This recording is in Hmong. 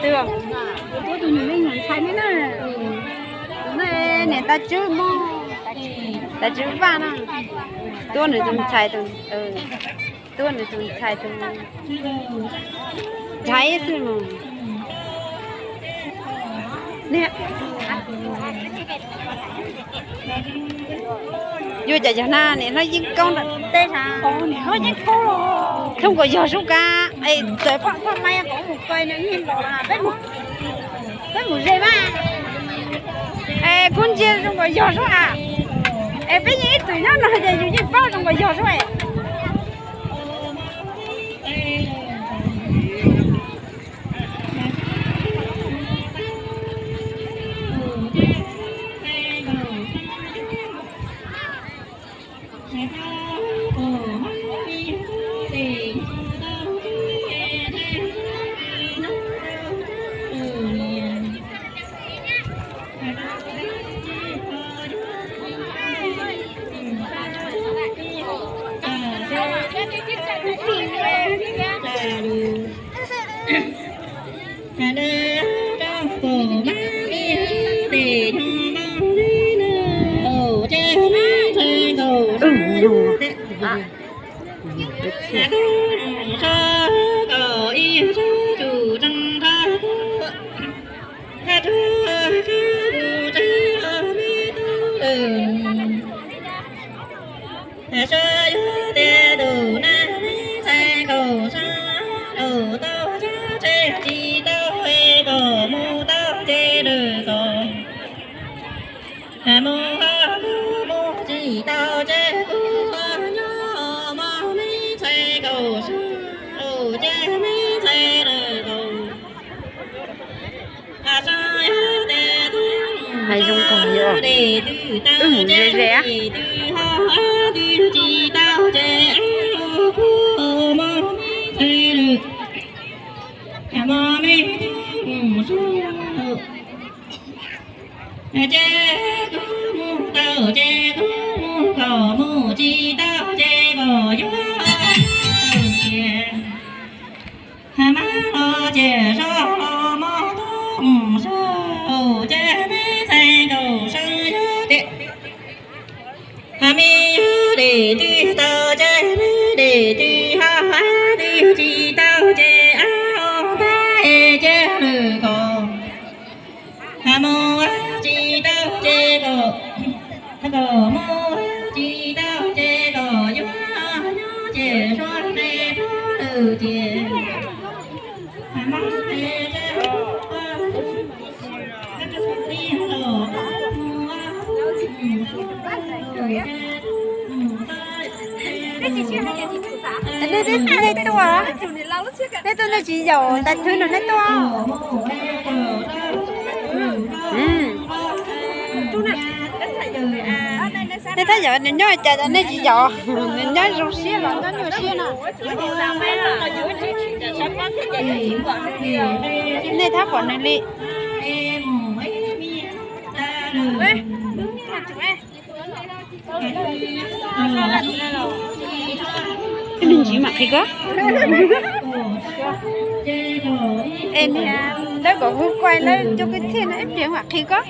Tuaj tus niam me nyuam ntxhais ne na. Tus no niam tais Tswb Moj, tais Tswb Vaj na. Tuaj nws tus ntxhais tus, tuaj nws tus ntxhais tus ntxhais xwb mas. Yuav cas yog na, niam hlob Yeeb Koob ntawm teb na. Hlob Yeeb Koob los thooj nkaus yog sub kab es txawm poj poj maiv qhov mus koj nws yeej los peb mus, peb mus ze mas. Es kuv ntsia zoo nkaus yog sub a. Es peb yeej ib txwm nyob no ces yus yeej paub zoo nkaus yog sub es. Sawv yuav tes tus nab me ntxhais kaum sab, kaum tau sab tseg tsis tau es kom mus tau ces lwm kaum. Mus ho mus, mus tsis tau ces kuv nyob mog me ntxhais kaum sab, ces me ntxhais lwm kaum. Hais zoo kawg yom. Wb mus ze ze. Ces kuv mus tau ces kuv mus, kom mus tsis tau ces kom yuav tau tias. Mas los ces zoj los mog tub mus sab, ces me ntxhais kaum sab yog tias. Mas me yog deb twg tau ces me deb twg ho, twg tsis tau ces ab ntag ces lwm kaum. Mus tsis tau ces kom, kom mus tsis tau ces kom yuav nyob ces suav tes rov lwm ces. Nej tuaj, nej tuaj nej tsis yaum tais thwv no nej tuaj. Nej thab yaum nws nyob cas nej tsis yaum, nws nyob zoo siab los nyob nyuaj siab no. Nej thab pom nws li. Ib me ntsis mam qhia koj. Es niag lawv kom hu koj, lawv cov kwv txhiaj no ib pliag mam qhia koj.